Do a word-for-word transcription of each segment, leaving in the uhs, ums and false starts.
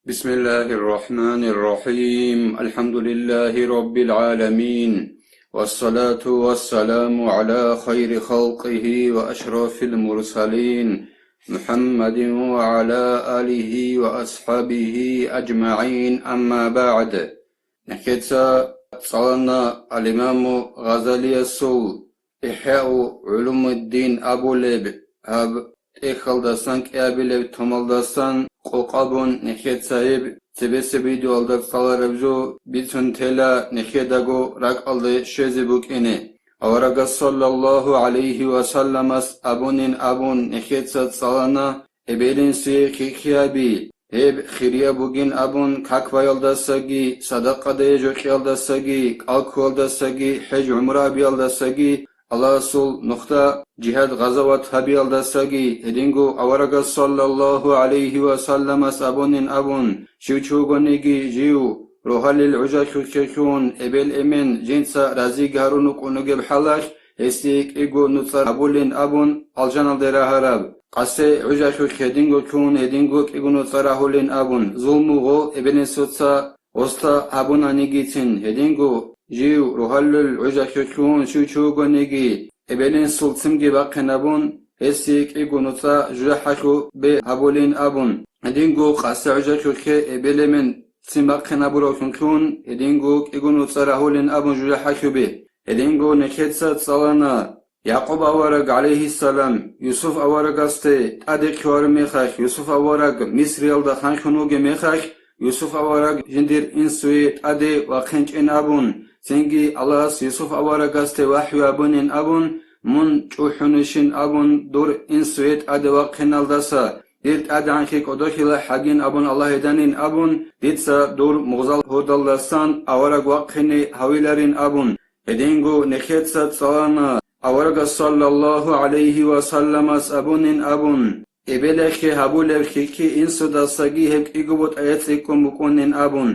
بسم الله الرحمن الرحيم. الحمد لله رب العالمين. والصلاة والسلام على خير خلقه وأشرف المرسلين محمد وعلى آله وأصحابه أجمعين. أما بعد. Нехеца цӀалана алимаму Гъазалиясул ИхӀяу гӀулумуддин абулеб гьаб тӀехьалдасан кӀиабилеб томалдасан къокъабун нехеца гьеб цебесеб видеоялда цӀалараб жо бицун тела нехедаго ракӀалде щвезе букӀине. Аварагас саллаллагьу гӀалайгьи ва салламас абунин абун нехеца цӀалана, эбел-инсуе хихьиаби, гьеб хирияб бугин абун как баялдасаги, садакъаде жокьиялдасаги, кӀалккуялдасаги, хӀеж-гӀумра абиялдасаги, Аллагьасул нухда жигьад-гъазават гьабиялдасаги, гьединго аварагас саллаллагьу гӀалайгьи ва салламас абунин абун, щив чи вугониги жив, рогьалил гӀужалъухъе хьун, эбел-эмен жинца разиги гьарун рукӀун ругеб хӀалалъ, гьесие кӀиго нуцӀа гьабулин абун, алжаналде рагьараб. Къасе гӀужалъухъ гьединго ккун, гьединго кӀиго нуцӀа рагьулин абун, зулмуго эбел-инсуца гъоста гьабунанигицин, гьединго жив рогьалил гӀужалъухъ гьун щив чи вугониги, эбел-инсул ццинги бахъин абун, гьесие кӀиго нуцӀа жужахӀалъубе гьабулин абун, гьединго къасе гӀужалъухъе эбел-эмен ццин бахъин абураллъун ккун, гьединго кӀиго нуцӀа рагьулин абун жужахӀалъубе. Гьединго нехеца цӀалана, Якъуб авараг, гӀалайгьиссалам, Юсуф аварагасде тӀаде хъвараб мехалъ, Юсуф авараг Мисриялда ханлъун вугеб мехалъ, Юсуф авараг жиндир инсуе тӀаде вахъинчӀин абун, цинги Аллагьас Юсуф аварагасде вахӀю абунин абун, мун чӀухӀунищин абун дур инсуе тӀаде вахъиналдаса, дир тӀадегӀанлъи кӀодолъила хӀагин абун Аллагь гьеданин абун, дица дур мугъзал гьудалдасан авараг вахъине гьавиларин абун, гьединго нехеца цӀалана, аварагас саллаллагьу гӀалайгьи ва салламас абунин абун, эбелалъе гьабулеб хихьи инсудасаги гьеб кӀиго бутӀа цӀикӀкӀун букӀунин абун.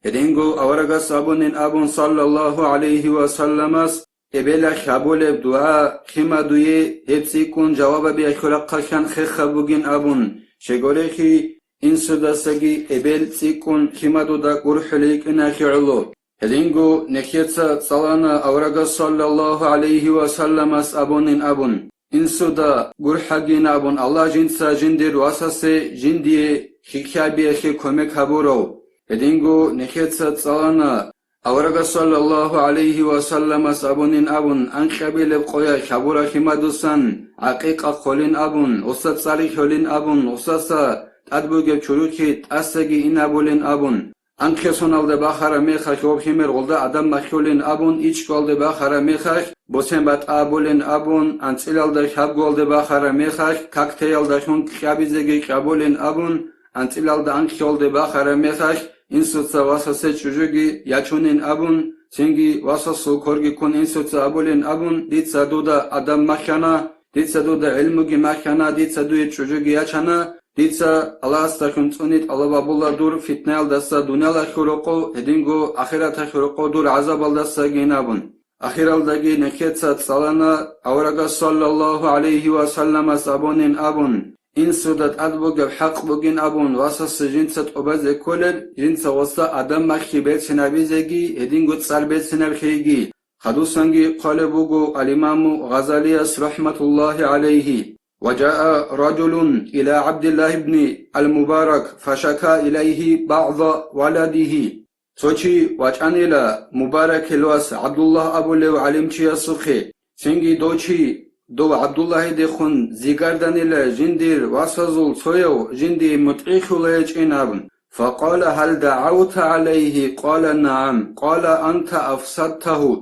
Гьединго аварагас абунин абун саллаллагьу гӀалайгьи ва салламас, эбелалъ гьабулеб дугӀа хима дуе гьеб цӀикӀкӀун жаваб гьабиялъул рахъалъан хехаб бугин абун, щегорехи, инсудасаги эбел цӀикӀкӀун хима дуда гурхӀулей йикӀиналъе гӀоло. Гьединго нехеца цӀалана аварагас саллаллагьу гӀалайгьи ва салламас абунин абун, инсуда гурхӀагин абун Аллагь жинца жиндир васасе жиндие хихьабиялъе кумек гьабурав. Гьединго нехеца цӀалана, аварагас саллаллагьу гӀалайгьи ва салламас абунин абун, анкьабилеб къоялъ гьабураб химадусан гӀакъикъа холин абун, гъуса цӀар рихьулин абун, гъусаса тӀад бугеб чурухъе тӀасаги инабулин абун, анкье соналде бахараб мехалъ гьоб химер гъолда адам махьулин абун, ичӀгоялде бахараб мехалъ босен батӀа абулин абун, анцӀилалда хьабгоялде бахараб мехалъ как теялдалъун кьабизеги кьабулин абун, анцӀилалда анкьиялде бахараб мехалъ, инсуца васасе чӀужуги ячунин абун, цинги васасул корги ккун инсуца абулин абун, дица дуда адам махьана, дица дуда гӀилмуги махьана, дица дуе чӀужуги ячана, дица Аллагьасдалъун цӀуни тӀалаб гьабула дур фитнаялдаса дуниялалъул рокъов, гьединго ахираталъул рокъов дур гӀазабалдасагин абун. Ахиралдаги нехеца цӀалана аварагас саллаллагьу гӀалайгьи ва салламас абунин абун, инсуда тӀад бугеб хӀакъ бугин абун, васасе жинца тӀубазе кколеб, жинца гъоса адам махьи берцинабизеги, гьединго цӀар берцинабхъейги. Хадусанги хъвалеб буго алимаму Гъазалияс рахӀматуллагьи гӀалайгьи: «Ва жаа ражулун ила ГӀабдиллагь ибни ал-Мубарак фашака илайгьи багӀза валадигьи». Цо чи вачӀанила Мубаракил вас ГӀабдуллагь абулев гӀалимчиясухъе. Цинги дов чи, дов ГӀабдуллагьидехун зигарданила жиндир васазул цояв жиндие мутӀигӀлъуларичӀин абун. Факъала: «Гьал дагӀавта гӀалайгьи?» Къала: «НагӀам». Къала: «Анта афсадтагьу».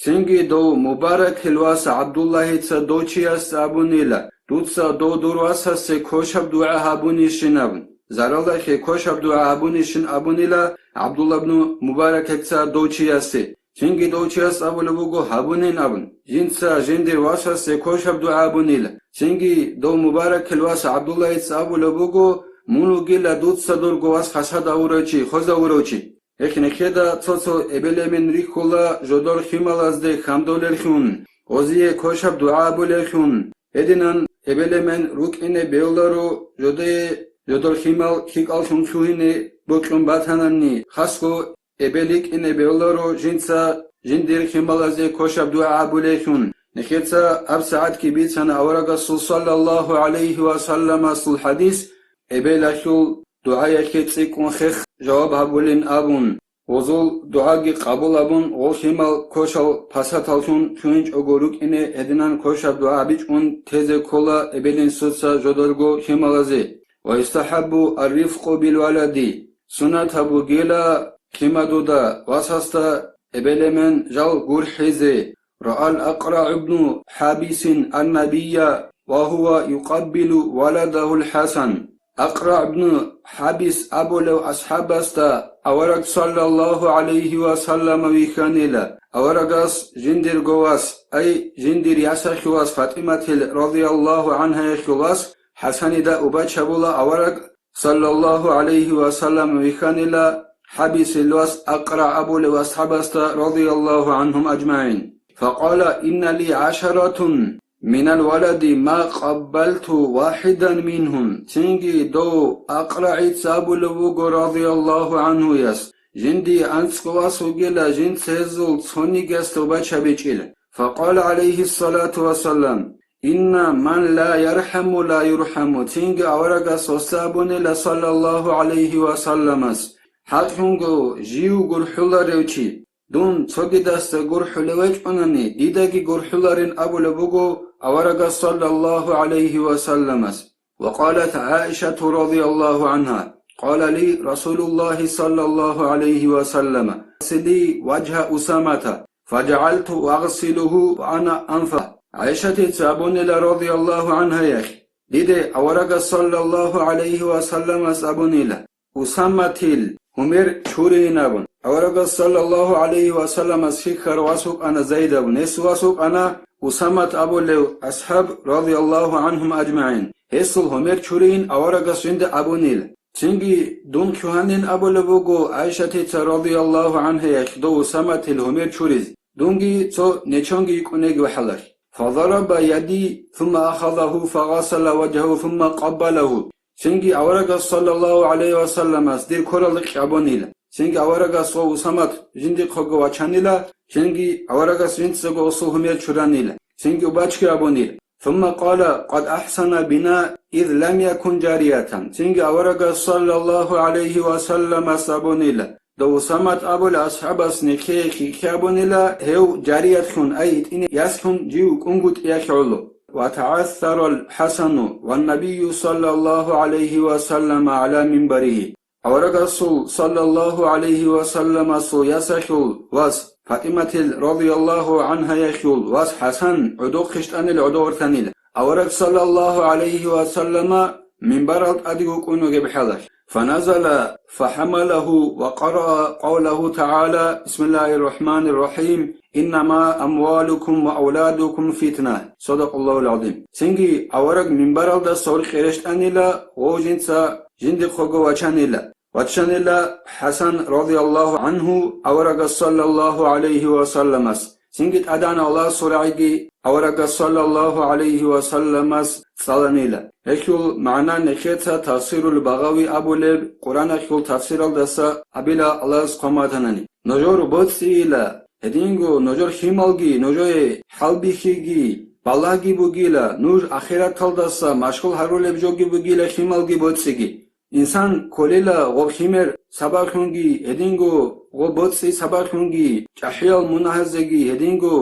Цинги дов Мубаракил вас ГӀабдуллагьица дов чиясда абунила: «Дуца дов дур васасе кошаб дугӀа гьабунищин абун, заралдалъе кошаб дугӀа гьабунищин», абунила ГӀабдулла ибну Мубаракица дов чиясе. Цинги дов чияс абулеб буго гьабунин абун, жинца жиндир васасе кошаб дугӀа гьабунила. Цинги дов Мубаракил вас ГӀабдуллагьица абулеб буго: «Мун вугила дуца дурго вас хасад гьавурав чи, хвезавурав чи». Гьеб нехеда цо-цо эбел-эмен рихьула жодор хималазде хьандолеллъун, гъозие кошаб дугӀа гьабулеллъун. Гьединан эбел-эмен рукӀине бегьуларо жодое жодор химал лъикӀаллъун лъугьине бокьун батанани, хасго эбел йикӀине бегьуларо жинца жиндир хималазе кошаб дугӀа гьабулейлъун. Нехеца гьабсагӀатги бицана аварагасул саллаллагьу гӀалайгьи ва салламасул хӀадис, эбелалъул дугӀаялъе цӀикӀкӀун хех жаваб гьабулин абун. Гъозул дугӀаги къабул гьабун, гъол химал кошал пасаталлъун лъугьинчӀого рукӀине гьединан кошаб дугӀа бичӀчӀун тезе ккола эбел-инсуца жодорго хималазе. Ва юстахӀаббу ар-рифкъу бил-валади, суннатаб бугила химадуда васасда эбел-эмен жал гурхӀизе. Раал Акъраъ ибну ХӀабисин ан-набийя ва гьува юкъаббилу валадагьул ХӀасан. Акъраъ ибну ХӀабис абулев асхӀабасда авараг саллаллагьу гӀалайгьи ва саллама вихьанила. Аварагас жиндирго вас, ай, жиндир ясалъул вас ФатӀиматил радияллагьу гӀанхаялъул вас ХӀасанида убачабула авараг саллаллагьу гӀалайгьи ва саллам вихьанила ХӀабисил вас Акъраъ абулев асхӀабасда радияллагьу гӀанхум ажмагӀин. Факъала: «Инна ли гӀашаратун минал валади ма къаббалту вахӀидан мингьум». Цинги дов Акъраъица абулев вуго радияллагьу гӀанхуяс, жиндие анцӀго вас вугила, жинца гьезул цонигиясда убачабичӀила. Факъала гӀалайгьиссалату вассалам: «Инна ман ла ярхӀаму ла юрхӀаму». Цинги аварагас гьосда абунила саллаллагьу гӀалайгьи ва салламас: «ХӀакълъунго жив гурхӀуларев чи, дун цогидасда гурхӀулев вачӀунани, дидаги гурхӀуларин», абулеб буго аварагас саллаллагьу гӀалайгьи ва салламас. Ва къалат ГӀаишату радияллагьу гӀанхӀа: «Къала ли Расулуллагьи саллаллагьу гӀалайгьи ва саллама: Гъсили важгьа Усамата». «ФажагӀалту агъсилугьу ва ана анфа». ГӀайшатица абунила радияллагьу гӀанхаялъ, диде аварагас саллаллагьу гӀалайгьи ва салламас абунила, Усаматил гьумер чурейин абун. Аварагас саллаллагьу гӀалайгьи ва салламас хихьарав вас вукӀана Зайд абун. Гьес вас вукӀана Усамат абулев асхӀаб радияллагьу гӀанхум ажмагӀин. Гьесул гьумер чурейин аварагас жинда абунила. Цинги дун лъугьанин абулеб буго ГӀайшатица радияллагьу гӀанхаялъ дов Усаматил гьумер чуриз, дунги цо нечонги йикӀунеги вахӀалалъ. «Фадараба яди, сумма ахазагьу, фагъасала важгьагьу, сумма къаббалагьу». Цинги аварагас саллаллагьу гӀалайгьи ва салламас дир коралда кьабунила. Цинги аварагас ва Усамат жиндихъего вачанила, цинги аварагас жинцаго осул гьумер чуранила. Цинги убачги абунила. Сумма къала: «Къад ахсана бина, ид лам якун жариятан». Цинги аварагас саллаллагьу гӀалайгьи ва салламас абунила, дов Усамат абулев асхӀабас нехее хихьабунила гьев жариятлъун, ай, гьитӀине ясхӀун жив вукӀунгутӀиялъ гӀоло. Ва тагӀассарал ХӀасану ва Набию саллаллагьу гӀалайгьи ва саллама гӀала минбаригьи. Аварагасул саллаллагьу гӀалайгьи ва салламасул ясалъул вас ФатӀиматил радияллагьу гӀанхаялъул вас ХӀасан гӀодохъищ тӀанил гӀодовартанил. Авараг саллаллагьу гӀалайгьи ва саллама минбарал тӀаде вукӀун вугеб хӀалалъ. Фаназала фахӀамалагьу ва къараа къавлагьу тагӀала: «Бисмиллагьир рахӀманир рахӀим. Иннама амвалукум ва авладукум фитна». Садакъаллагьул гӀазим. Цинги авараг минбаралдаса гьоркье рещтӀанила, гъов жинца жиндихъего вачанила. Вачанила ХӀасан радияллагьу гӀанхӀу аварагас саллаллагьу гӀалайгьи ва салламас. Цинги тӀадегӀан Аллагьасул рагӀиги аварагас саллаллагьу гӀалайгьи ва салламас цӀаланила. Гьелъул магӀна нехеца Тафсирул Багъави абулеб Къуръаналъул тафсиралдаса абила Аллагьас хъван батанани. Нужер боцӀцӀийила, гьединго нужер хималги нужее хӀалбихьиги, балагьги бугила, нуж ахираталдаса машгъул гьарулеб жоги бугила хималги боцӀцӀиги. Инсан кколила гъоб химер сабаблъунги, гьединго гъоб боцӀцӀи сабаблъунги, чӀахӀиял мунагьазеги, гьединго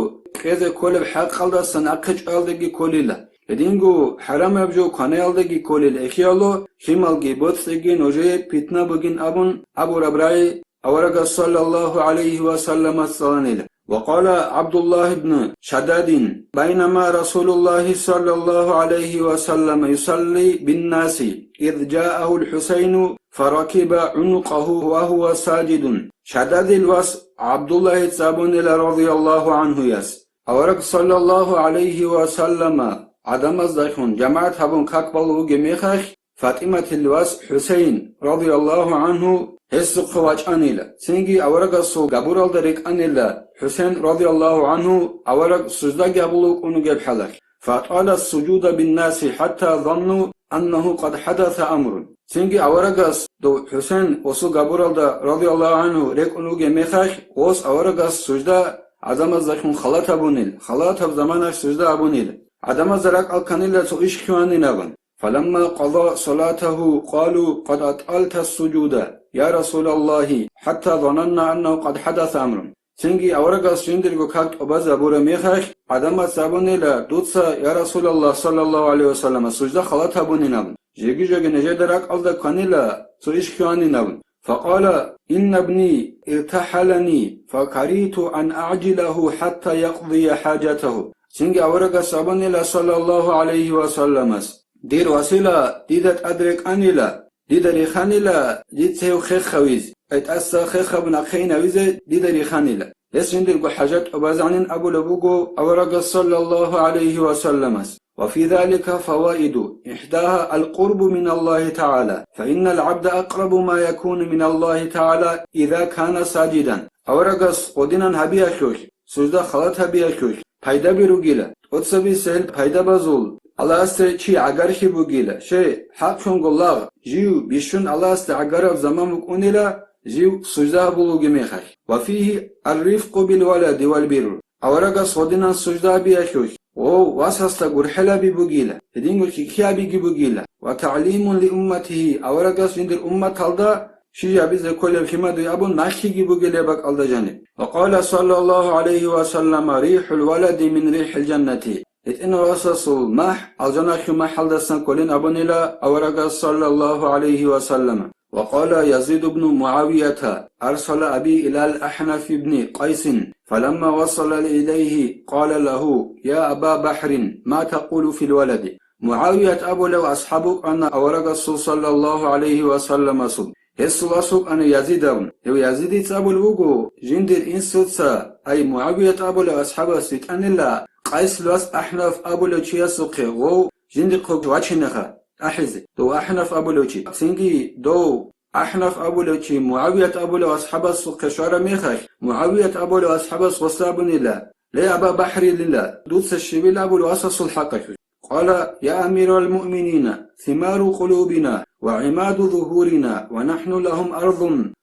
кьезе кколеб хӀакъалдаса нахъе чӀваялдеги кколила, гьединго хӀарамаб жо кванаялдеги кколила. Эхияло, хималги боцӀцӀиги нужее питна бугин абун абураб рагӀи аварагас саллаллагьу гӀалайгьи ва салламас цӀаланила. Ва къала ГӀабдуллагь ибн Шададин: «Байнама Расулуллагьи саллаллагьу гӀалайгьи ва саллама юсалли биннаси, ид жаагьул ХӀусайну фаракиба гӀунукъагьу ва гьува сажидун». Шададил вас ГӀабдуллагьица абунила радияллагьу гӀанхӀуяс, авараг саллаллагьу гӀалайгьи ва саллама гӀадамаздалъун жамагӀат гьабун как балев вугеб мехалъ, ФатӀиматил вас ХӀусейн, радияллагьу гӀанхӀу, гьесухъе вачӀанила. Цинги аварагасул габуралда рекӀанила ХӀусейн, радияллагьу гӀанхӀу, авараг суждаги гьабулев вукӀун вугеб хӀалалъ. فأطال السجود بالناس حتى ظنوا أنه قد حدث أمر. Цинги аварагас дов ХӀусен гъосул габуралда, радияллагьу гӀангьу, рекӀун вугеб мехалъ, гъос аварагас сужда гӀадамаздехун халат гьабунил, халатаб заманалъ сужда гьабунил. ГӀадамазда ракӀалде кканила цо иш хъванин абун. فلما قضى صلاته قالوا: قد أطلت السجود يا رسول الله، حتى ظننا أنه قد حدث أمر. Цинги аварагас жиндирго как тӀубазабураб мехалъ, гӀадамаз абунила: «Дуца, я Расулаллагь, саллаллагьу гӀалайгьи ва саллама, сужда халат гьабунин», – абун. Жеги-жеги нижеда ракӀалде кканила цо иш хъванин абун. فقال: إن ابني ارتحلني فكرهت أن أعجله حتى يقضي حاجته. Цинги аварагас абунила, саллаллагьу гӀалайгьи ва салламас: «Дир васила дида тӀад рекӀанила, дида риханила дица гьев хехавизе, гьей тӀаса хехаб нахъе инавизе дида риханила. Гьес жиндирго хӀажат тӀубазанин», – абулеб буго аварагас, саллаллагьу гӀалайгьи ва салламас. وفي ذلك فوائد، إحداها القرب من الله تعالى، فإن العبد أقرب ما يكون من الله تعالى إذا كان ساجدا. Аварагас гъодинан гьабиялъулъ, сужда халат гьабиялъулъ пайдаби ругила, тӀоцебесеб гьел пайдабазул Аллагьасде чи гӀагархьи бугила, щай, хӀакълъунго лагъ, жив бищун Аллагьасде гӀагараб заман букӀунила, жив сужда гьабулеб мехалъ. وفيه الرفق بالولد والبر. Аварагас гъодинан сужда гьабиялъулъ, гъов васасда гурхӀелаби бугила, гьединго хьихьиябиги бугила, وتعليم لأمته, аварагас жиндир умматалда щиб гьабизе кколеб лъимадуй абун нахъеги бугила бакӀалда жаниб. وقال صلى الله عليه وسلم: ريح الولد من ريح الجنة. ГьитӀинав васасул махӀ алжаналъул махӀалдасан кколин абунила аварагас, саллаллагьу гӀалайгьи ва саллама. وقال يزيد بن معاوية: أرسل أبي إلى الأحنف بن قيس، فلما وصل إليه قال له: يا أبا بحر، ما تقول في الولد؟ МугӀавият абулев асхӀаб вукӀана аварагасул, саллаллагьу гӀалайгьи ва салламасул. Гьесул вас вукӀана Язид абун. Гьев Язидица абулеб буго, жиндир инсуца, ай, МугӀавият абулев асхӀабас витӀанила, Къайсил вас АхӀнаф абулев чиясухъе гъов жиндихъе вачинаха ахӀизе, дов АхӀнаф абулев чи. Цинги дов АхӀнаф абулев чи МугӀавият абулев асхӀабасухъе щвараб мехалъ, МугӀавият абулев асхӀабас гъосда абунила: «Ле, Аба БахӀрилила, дуца щибил абулев васасул хӀакъалъулъ?» قال: يا أمير المؤمنين، ثمار قلوبنا وعماد ظهورنا، ونحن لهم أرض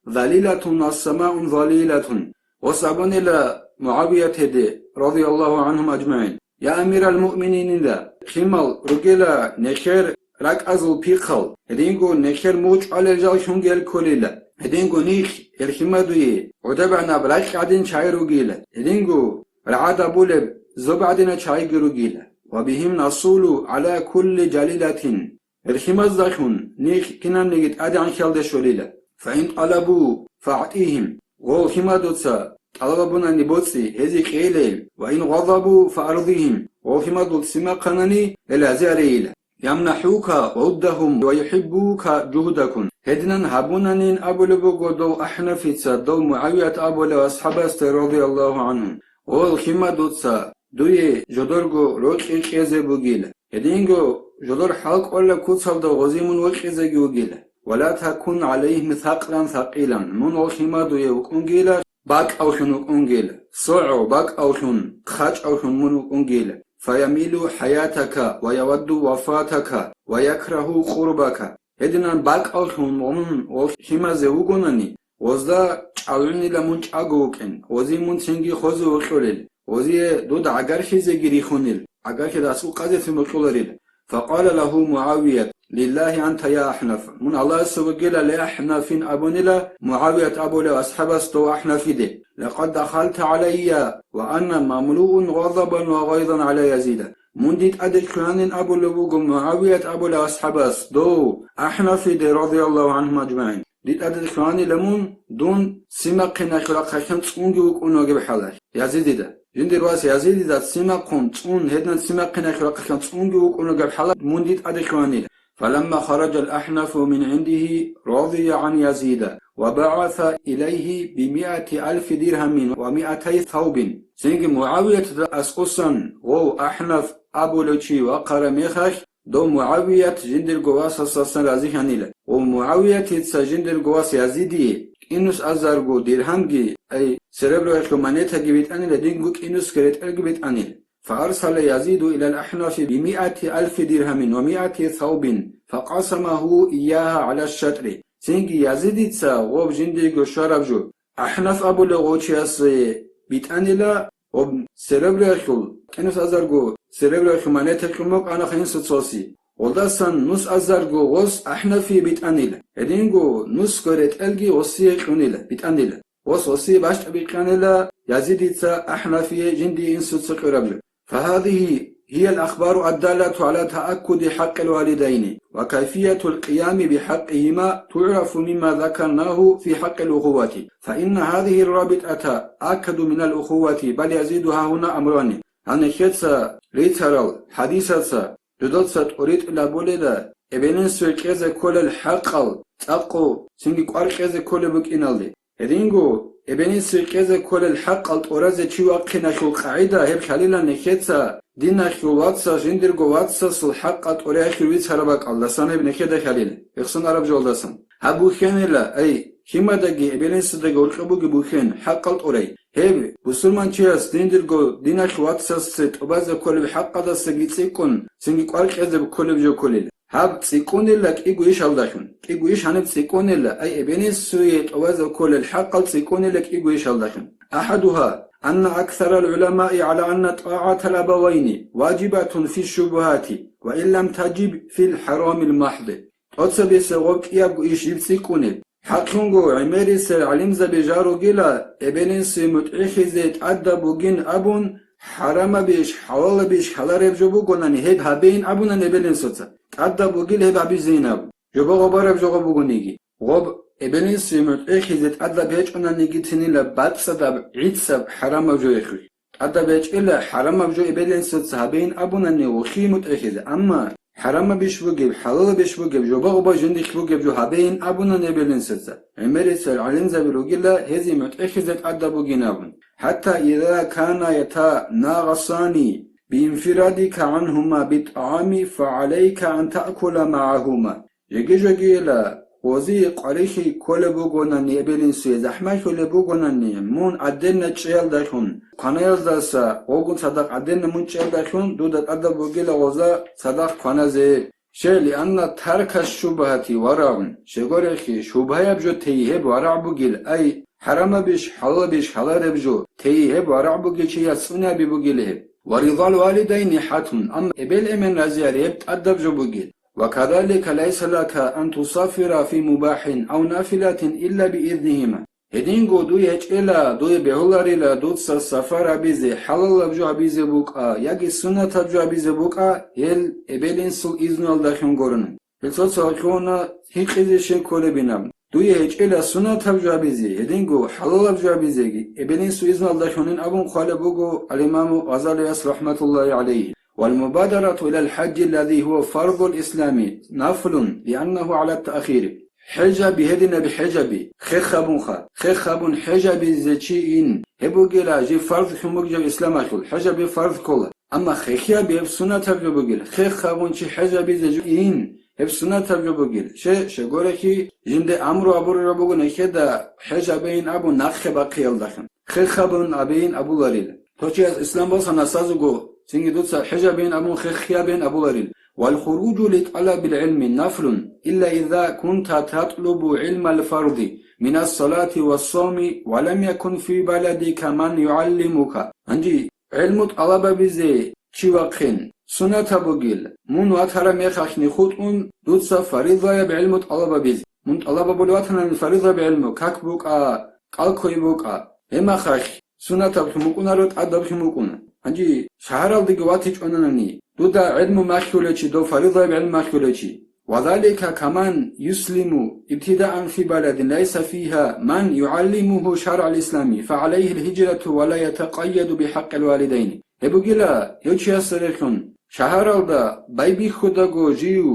ذليلة وسماء ظليلة. Гъос абунила МугӀавиятиде, радияллагьу гӀанхум ажмагӀин: «Я амирал муъмининила, лъимал ругела нехер ракӀазул пихъал, гьединго нехер мугъ чӀвалел жал хьунгел кколила, гьединго нилъ, гьел лъимадуе, гӀодобегӀанаб ракь гӀадин чагӀи ругила, гьединго рагӀад абулеб зоб гӀадина чагӀиги ругила. وبهم نصول على كل جليلة». Гьел лъимаздалъун нилъ кинабниги тӀадегӀанлъиялде щолила. فإن طلبوا فأعطهم. Гъол лъимадуца тӀалаб гьабунани боцӀи, гьезие кьейилейил, وإن غضبوا فأرضهم. Гъол лъимадул ццин бахъанани, гьел рази арейила. يمنحوك ودهم ويحبوك جهدك. Гьединан гьабунанин абулеб буго дов АхӀнафица, дов МугӀавият абулев асхӀабасда, радияллагьу гӀанхум. Гъол лъимадуца дуе жодорго рокьи кьезе бугила. Гьединго жодор хӀалкӀолеб куцалда гъози мун вокьизеги вугила. ولا تكن عليهم ثقلا ثقيلا. Мун гъол лъимадуе вукӀунгила, бакӀавлъун вукӀунгила, согӀо бакӀавлъун, хъачӀавлъун мун вукӀунгила. فيمل حياتك ويود وفاتك ويكره قربك. Гьединан бакӀавлъун мун гъол лъимазе вугонани, гъозда чӀалгӀунила мун чӀаго вукӀин, гъози мун цинги хозе вокьулел, гъозие дуда гӀагархьизеги рихунел, гӀагархьидас укъазецин бокьуларил. فقال له معاوية: لله أنت يا أحنف. Мун Аллагьасе вугила, ле АхӀнафин абунила МугӀавият абулев асхӀабас дов АхӀнафиде. لقد دخلت علي وأنا مملوء غضبا وغيظا على يزيد. Мун дид тӀаде лъугьанин абулеб буго МугӀавият абулев асхӀабас дов АхӀнафиде, радияллагьу гӀанхум ажмагӀин. Дид тӀаде лъугьанила мун, дун ццин бахъиналъул рахъалъан цӀунги вукӀун вугеб хӀалалъ, Язидида. Жиндир вас Язидида ццин бахъун, цӀун, гьединан ццин бахъиналъул рахъалъан цӀунги вукӀун вугеб хӀалалъ мун дид тӀаде лъугьанила. فلما خرج الأحنف من عنده رضي عن يزيد وبعث إليه بمائة ألف درهم ومائتي ثوب. Цинги МугӀавиятида аскӀосан гъов АхӀнаф абулев чи вахъараб мехалъ, дов МугӀавият жиндирго васасдасан разилъанила. Ва МугӀавиятица жиндирго вас Язидие кӀинус азарго диргьамги, ай, сереброялъул монетаги битӀанила, гьединго кӀинусги ретӀелги битӀанила. فأرسل يزيد إلى الأحنف بمائة ألف درهم ومائة ثوب فقسمه إياها على الشطر. Цинги Язидица гъоб жиндиего щвараб жо, АхӀнаф абулев гъов чиясе битӀанила, гъоб серебряхъул, кӀинус азарго серебряхъул монета кьун букӀана хинсуцоси. Гъолдасан нус азарго гъос АхӀнафие битӀанила. Гьединго нусго ретӀелги гъосие кьунила, битӀанила. Гъос гъосие бащтӀа бикьанила Язидица АхӀнафие жиндие инсуца кьураб жо. فهذه هي الأخبار الدالة على تأكد حق الوالدين وكيفية القيام بحقهما تعرف مما ذكرناه في حق الأخوة، فإن هذه الرابطة أكد من الأخوة، بل يزيدها هنا أمران. Гьанихеца рицарал хӀадисаца жодоца тӀоритӀила боледа, эбенинсуе кьезе кколел хӀакъал цӀакъу цинги кӀвар кьезе кколеб букӀиналде. Гьединго, эбенинсуе кьезе кколел хӀакъал тӀоразе чи вахъиналъул къагӀида гьеб лъалила нехеца, диналъул вацас жиндирго вацасул хӀакъал тӀореялъул вицараб бакӀалдасан гьеб нехеда лъалила, рехсон араб жоялдасан. Гьаб бухьенила, ай, лъимадаги эбенинсидаги гьоркьоб бугеб бухьен, хӀакъал тӀорай. Гьеб, бусурманчияс диндирго диналъул вацасде тӀубазе кколеб хӀакъалдасаги цӀикӀкӀун, цинги кӀвар кьезе кколеб жо кколила. Гьаб цӀикӀкӀунила кӀиго ишалдалъун. КӀиго иш гьаниб цӀикӀкӀунила, ай эбенинсуе тӀубазе кколел хӀакъал цӀикӀкӀунила кӀиго ишалдалъун. أحدها أن أكثر العلماء على أن طاعة الأبوين واجبة في الشبهات وإن لم تجب في الحرام المحض. ТӀоцебесеб гъоб кӀиябго иш жиб цӀикӀкӀунеб. ХӀакълъунго гӀемерисел гӀалимзаби жал ругила, эбел-инсуе мутӀигӀлъизе тӀадаб бугин абун, хӀарамабищ, хӀалалабищ хӀалареб жо бугонани, гьеб гьабейин абунани эбел-инсуца. ТӀадаб бугил гьеб гьабизейин абун, жоба гъобараб жо гъоб бугониги. Гъоб эбел-инсуе мутӀигӀлъизе тӀадаб гьечӀонаниги цинила бацӀцӀадаб, гӀицӀаб хӀарамаб жо ихъуй. ТӀадаб гьечӀила хӀарамаб жо эбел-инсуца гьабейин абунани гъухъи мутӀигӀлъизе, амма хӀарамабищ бугеб, хӀалалабищ бугеб, жоба-гъоба жиндихъ бугеб жо гьабейин абунани эбел-инсуца. ГӀемерисел гӀалимзаби ругила гьезие мутӀигӀлъизе тӀадаб бугин абун. حتى إذا كانا يتناغصان بانفرادك عنهما بالطعام فعليك أن تأكل معهما. Жеги-жегийила, гъозие къварилъи кколеб бугонани эбел-инсуе, захӀмалъулеб бугонани, мун гӀаденна чӀеялдалъун, кванаялдаса гъогун цадахъ гӀаденна мун чӀеялдалъун, дуда тӀадаб бугила гъоза цадахъ кваназе. Щай, لأن ترك الشبهة ورع, щегорехи, шубгьаяб жо тей гьеб варагӀ бугил, ай, хӀарамабищ, хӀалалабищ хӀалареб жо тей гьеб варагӀ бугил чияс цӀунаби бугил гьеб. ورضا الوالدين حتم, амма эбел-эмен разиареб тӀадаб жо бугил. وكذلك ليس لك أن تسافر في مباح أو نافلة إلا بإذنهما. Гьединго дуе гьечӀела, дуе бегьуларила дуца сафар гьабизе, хӀалалаб жо гьабизе букӀа, яги суннатаб жо гьабизе букӀа, гьел эбел-инсул изнулдалъун гурони. Гьел цо-цо гьикъизе щиб кколебинаб. Дуе гьечӀела суннатаб жо гьабизе, гьединго хӀалалаб жо гьабизеги, эбел-инсул изнулдалъунин абун хъвалеб буго ал-Имаму Гъазалияс рахӀматуллагьи гӀалайгьи. والمبادرة إلى الحج الذي هو فرض الإسلام نفل لأنه على التأخير. ХӀежаби, гьединаб хӀежаби, хех гьабунха, хех гьабун хӀежабизе чи ин, гьеб бугила жиб фарз лъун бугеб исламалъул, хӀежаби фарз ккола. Амма хехияб гьеб суннатаб жо бугил, хех гьабун чи хӀежабизе жо ин, гьеб суннатаб жо бугил. Ще, щегорехи, жинде амру абураб буго нехеда хӀежабейин абун нахъе бахъиялдалъун. Хех гьабун абейин абуларил. Дов чияс ислам босана сазуго, цинги дуца хӀежабейин абун хехиябейин абуларил. والخروج لطلب العلم نفل إلا إذا كنت تطلب علم الفرض من الصلاة والصوم ولم يكن في بلدك من يعلمك. Гьанже гӀилму тӀалабабизе чи вахъин, суннатаб бугил, мун ватараб мехалъни хутӀун, дуца фаризаяб гӀилму тӀалабабизе. Мун тӀалабабулев ватанани фаризаяб гӀилму, как букӀа, кӀалккой букӀа. Гьеб мехалъ суннатаблъун букӀунаро, тӀадаблъун букӀуна. Гьанже шагьаралдеги ватичӀонанани, дуда гӀилму малъулев чи, дов фаризаяб гӀилму малъулев чи. وذلك كمن يسلم ابتداء في بلد ليس فيها من يعلمه شرع الإسلام فعليه الهجرة ولا يتقيد بحق الوالدين. Гьеб бугила, гьев чиясда рехун, шагьаралда байбихьудаго жив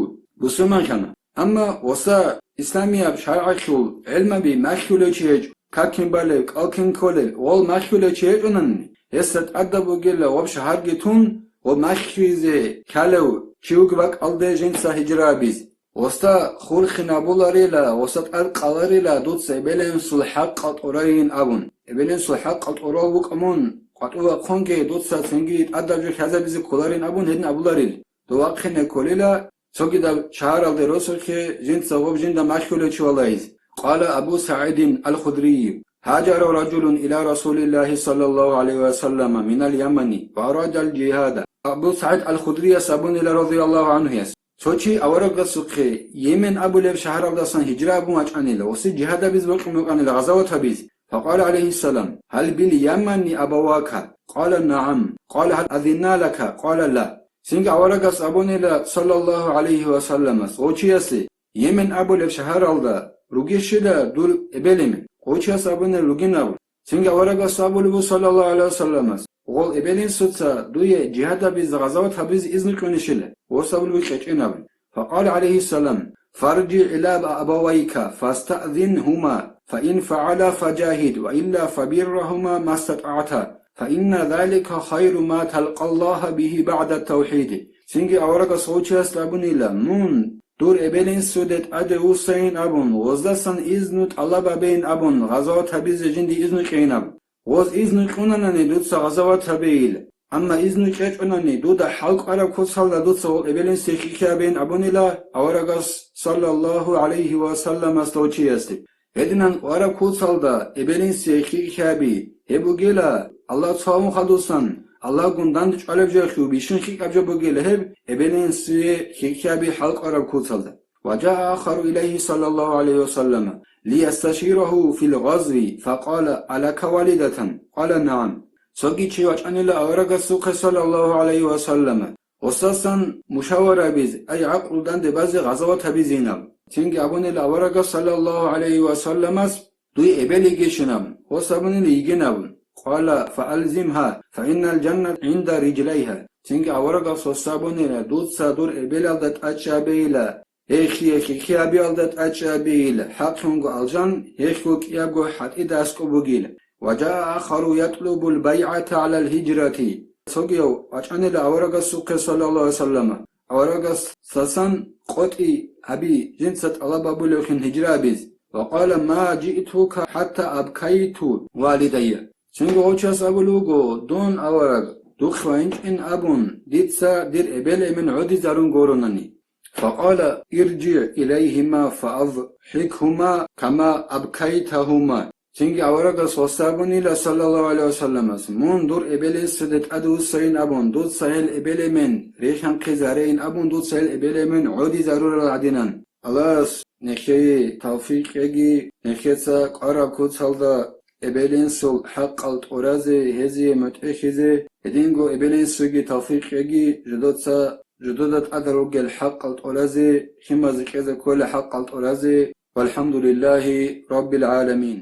бусурманлъана. Амма гъоса исламияб шаргӀалъул гӀилмаби малъулев чи гьечӀо, какин балев, кӀалкин кколев, гъол малъулев чи гьечӀонани, гьесда тӀадаб бугила гъоб шагьарги тун, гъоб малъизе кколев чи вугеб бакӀалде жинца гьижра абизе. Гъоса хурхин абуларила, гъоса тӀад къаларила дуца эбел-инсул хӀакъал тӀорайин абун. Эбел-инсул хӀакъал тӀорав вукӀа мун, гьатӀу вахъунги, дуца цинги тӀадаб жо лъазабизе кколарин абун гьедин абуларил. Дов вахъине кколила цогидаб шагьаралде росулъе жинца гъоб жинда малъулев чи валагьизе. Къала Абу СагӀидин Ал-Худрийи: «Гьажара ражулун иля Расулиллагьи саллаллагьу гӀалайгьи ва саллама минал Ямани ва арадал жигьада». Абу СагӀид Ал-Худрияс абунила, радияллагьу гӀанхуяс: Цо чи аварагасухъе Йемен абулеб шагьаралдасан гьижра абун вачӀанила, гъосе жигьад гьабиз бокьун букӀанила, гъазават гьабиз. Факъала гӀалайгьиссалам: «Гьал бил Ямани абавака?» Къала: «НагӀам». Къала: «Гьал азинна лака?» Къала: «Ла». Цинги аварагас абунила, саллаллагьу гӀалайгьи ва салламас, гъов чиясе: «Йемен абулеб шагьаралда ругищила дур эбел-эмен?» Гъов чияс абунила: «Ругин», – абун. Цинги аварагас абулеб буго, саллаллагьу гӀалайгьи ва салламас: «Гъол эбел-инсуца дуе жигьад гьабизе, гъазават гьабизе изну кьунищила?» Гъос абулеб буго: «КьечӀин», – абун. Факъала гӀалайгьиссалам: «ФаржигӀ иля абавайка фастаъзинхьума, фаин фагӀала фажагьид, ва илля фабиррахьума мастатӀагӀта, фаинна залика хайру ма талкъаллагьа бигьи багӀда тавхӀиди». Цинги аварагас гъов чиясда абунила: «Мун дур эбел-инсуде тӀаде вуссайин абун, гъоздасан изну тӀалаб гьабейин абун, гъазават гьабизе жинде изну кьейин», – абун. Гъоз изну кьунанани дуца гъазават гьабейила, амма изну кьечӀонани дуда хӀалкӀвараб куцалда дуца гъол эбел-инсуе хьихьи гьабейин абунила аварагас, саллаллагьу гӀалайгьи ва салламас, гъов чиясде. Гьединан кӀвараб куцалда эбел-инсуе хьихьи гьаби, гьеб бугила Аллагь цо гьавун хадусан, Аллагьгун данде чӀвалеб жоялъул бищун хьикӀаб жо бугила гьеб, эбел-инсуе хьихьи гьаби хӀалкӀвараб куцалда. Ва жаа ахару илайгьи саллаллагьу гӀалайгьи ва саллама лиясташирагьу фил гъазви, факъала: «Алака валидатан?» Къала: «НагӀам». Цоги чи вачӀанила аварагасухъе, саллаллагьу гӀалайгьи ва саллама, гъосасан мушавара гьабиз, ай гӀакълу данде базе гъазават гьабизейин абун. Цинги абунила аварагас, саллаллагьу гӀалайгьи ва салламас: «Дуе эбел йигищин?» абун. Гъос абунила: «Йигин», – абун. Къала: «Фаалзимгьа, фаиннал жанната гӀинда рижлайгьа». Цинги аварагас гъосда абунила: «Дуца дур эбелалда тӀачӀи гьабейила, гьехие хьихьи гьабиялда тӀачӀи гьабейила, хӀакълъунго алжан гьехьго кӀиябго хӀатӀида аскӀоб бугила». Ва жаа ахару ятлубул байгӀата гӀалал гьижрати. Цогияв вачӀанила аварагасухъе, саллаллагьу гӀалайгьи ва саллама, аварагасдасан къотӀи гьаби, жинца тӀалаб гьабулевхъин гьижра гьабиз. Ва къала: «Ма жиътука хӀатта абкайту валидайя». Цинги гъов чияс абулеб буго: «Дун, авараг, духъ вайинчӀин абун, дица дир эбел-эмен гӀодизарун гуронани». Факъала: «ИржигӀ илайгьима фаазхӀикгьума кама абкайтагьума». Цинги аварагас гъосда абунила, саллаллагьу гӀалайгьи ва салламас: «Мун дур эбел-инсуде тӀадвуссайин абун, дуца гьел эбел-эмен рихьанхъизарейин абун, дуца гьел эбел-эмен гӀодизарурал гӀадинан». Аллагьас нехее тавфикъ кьеги, нехеца кӀвараб куцалда эбел-инсул хӀакъал тӀуразе, гьезие мутӀигӀлъизе, гьединго эбел-инсуеги тавфикъ кьеги, жидеца жидеда тӀад ругел хӀакъал тӀуразе, лъимазе кьезе кколел хӀакъал тӀуразе. ВалхӀамдулиллагьи раббил гӀаламин.